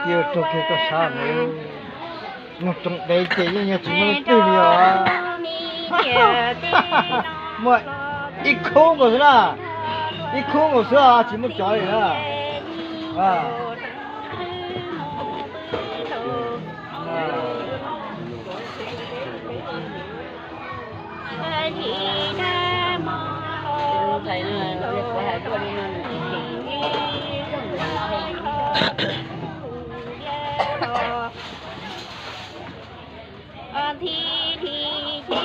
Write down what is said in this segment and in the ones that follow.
Yog raug kiag koj sab no, mloog tsoom dev ces yeej yog tsis muaj leej twg li os. Muaj ib khub nkaus xwb na, ib khub nkaus xwb os, tsis muaj cov li na. Nthi li ces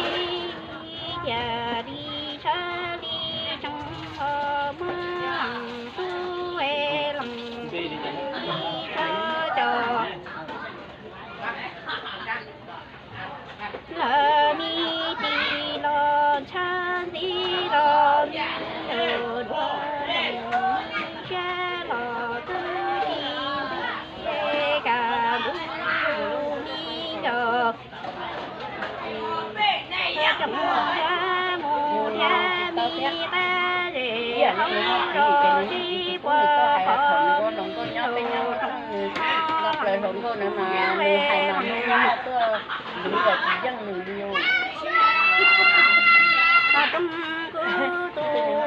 li sab li tsees ho muab lees tub lees li tsob cos. Lawv me ris los ntshav ntxiv los me ntsaum dua, siab los twb tsis ntxiv ka ntuj me ncaus. Tsoom thiab mus thiab me qab zes hauv zos sib puag qhov me ncaus tsoom hlob. Nws hais mas nws hais mas nws tuaj ntuv los tsis yeej nws li. Tus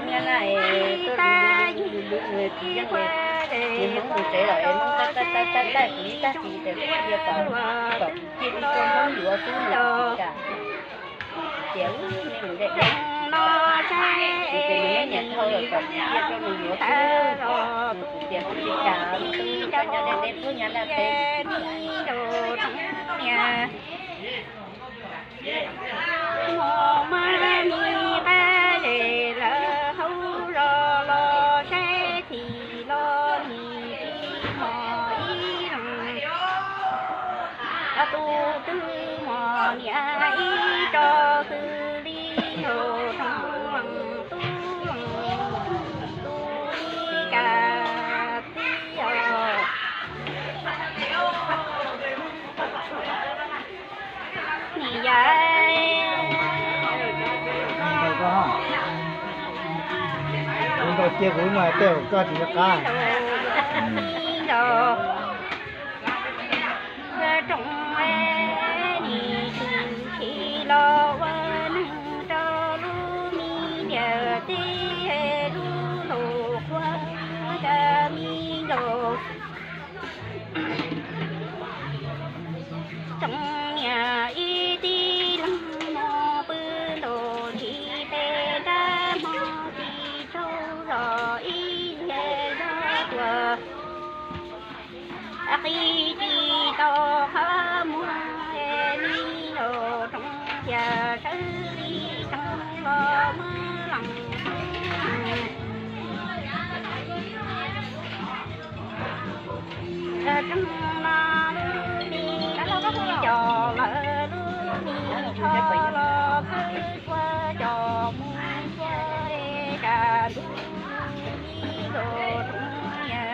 me tab yig nws tsis yeej li, nws hmoob nws tsev los es hmoob tab tab tab tab tab kuv ib tag kis ces kuv cia kom kom kuv cia li rau hmoob yuav xwb nws tsis kam. Tias nej mus de no ces nws nyiam thau lawm kom kuv cia rau nws yuav xwb. Kuv tias kuv tsis kam, nws twb coj nyob de de tuaj nyob nram teb. Mus mas nim qab zes lawv hauv zos los saib txhij los nim tsis mos ib leeg. Tus twg mos niam ib tso xws li nraug tsoom leej tub leej tus li ka txij os. Nim yam kuv ntaus cia kuv mas tej zaum koj tsis nco qab. Ntaus rooj nim tshwm sim los ua neeg rau lub me ntiaj teb lub ntuj qhua ka me nkaus. Tsoom niam ib tib leeg no pw ntaus ntsis pem nrab hmo tsis tsaug zog ib lig zog tuaj. Qi tsis tau qhov muag me nraug tsoom cia sawv li tsoom los muab lees tsoom no lub me cos lawv lub me tsho los khawb tshuaj cos mus tshuaj ka ntuj me nraug tsoom cia.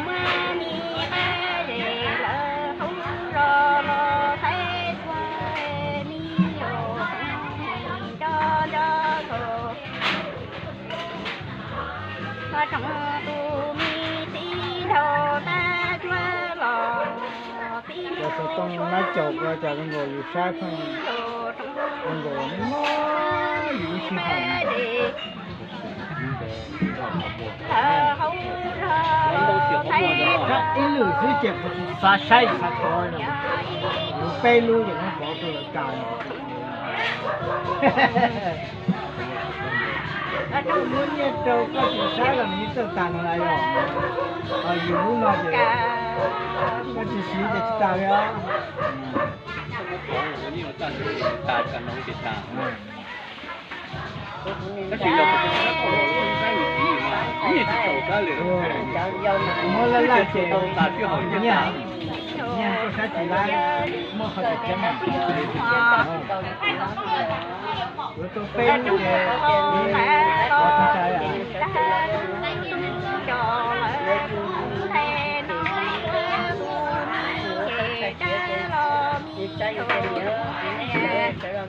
Mus muab me qab zes lawv hauv zos los saib tshuaj me nraug tsoom nim nco nco thaum tsoom tus me txiv nraug tab cuab los txiv nraug xauv tooj nab caum ko cas zoo nkaus yus saib pheej zoo nkaus mob yus ib sij hawm. Ib lwm xwb ces kuv xav saib xav tov, kuv peb lub ces muab pov rau lawv kam. Muab nyiaj rau koj tsis saib los nws yeej txawj tag no na yog. Ho yus lub no ces koj tsis siv ces tsis tas li os. Muab laj laj ces nyiaj, nyiaj koj saib tsis laib, muaj qhov tseem ceeb mas. Yuav tau peb lub ces,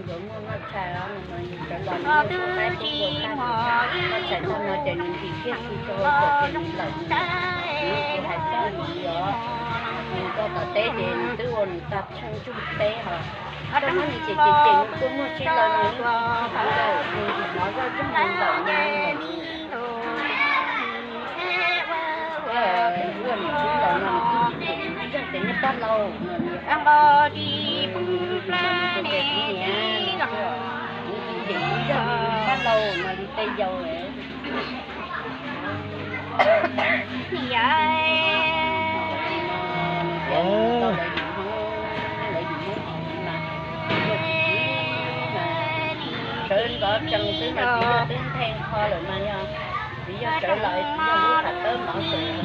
Yuav muaj noj tshais os, no mas yus sawv los nws muaj tus qaib tub tua thaj tus tshais, noj tshais tag no ces nws ntim kiag tsis rau hauv kom ces nws lawm. Nws tsis hais txog yus os, nws rau tom teb ces nws twb ua nws tag tsheej ntsuj teb hos. Rau qhov nws ces ces ces nws kuj muaj sij los no nws tsis tau nws ntim mov zoj zeeg nws lawm no. Ua nws tub los no nws twb ntim nws ib zaug ces niag pab laus no, nws ntim nws tus tes tib niam no, nws tsis ntim ib zaug li pab laus no li tej yau lawm. Lawv yus Hmoob, lawv yus Hmoob tsis txiv mas, yog tsis txiv mas sawv ntxov tsees xwb mas tsis yog twb nthe kho lawm mas yog, tsis yog sawv los tsis yog lub phav tawb mov xwm,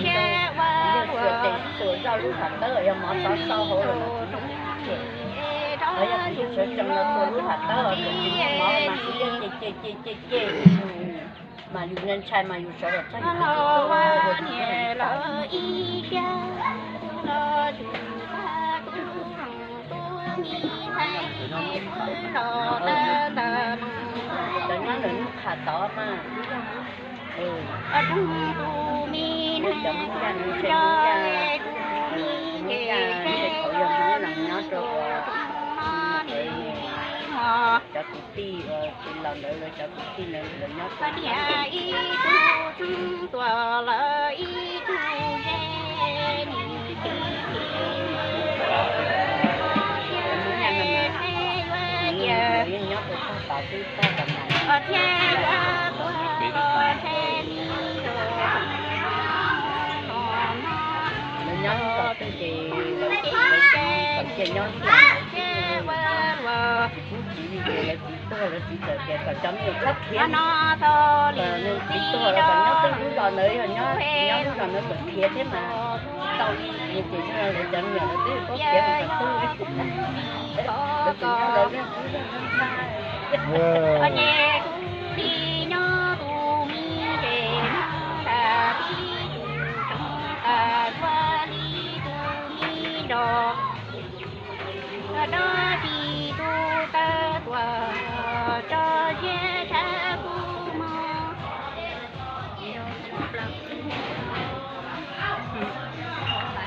tsis yog xuas tes xuas zoj lub phav tawb yog mov tov xau hauv lawm mas tsis yog tib txhia. Los yog tsis yog sawv tsees los xuas lub phav tawb os, tseem tsis muaj mov mas tsis yog ces ces ces ces ces mas yus ntshai ntshai mas yus sawv los txog yus tsis txawj ua tsis txawj li cas. Cov nyob ntawm Nuj Qha tod mas, cov Hmoob Yaj, Hmoob Yaj, ntshe thaum yog Hmoob no nyob rau ua, cov kwv tij uas tsis los ntawd lawv cov kwv tij ntawd lawv nyob rau Hmoob Yaj no mas, nws yeej nyob rau tag pas xwb tag pas mas. Lawv nyob lub zos twg ces lawv, lawv tsis tau cia nyob lub zos ntawd xwb. Lub txiv li ces lawv txiv tuag lawv txiv txawm tias kom cov me nyuam txhob khiav, kom nws txiv tuag los kom nyob twj lub zos ntawd, yog nyob tsis nyob lub zos ntawd kom khiav thiab mas tau li. Nws ces yog lawv cov me nyuam lawv twb yuav paub khiav mas kom twg, lawv tseem nyob lawv lub zos ntawd ntag.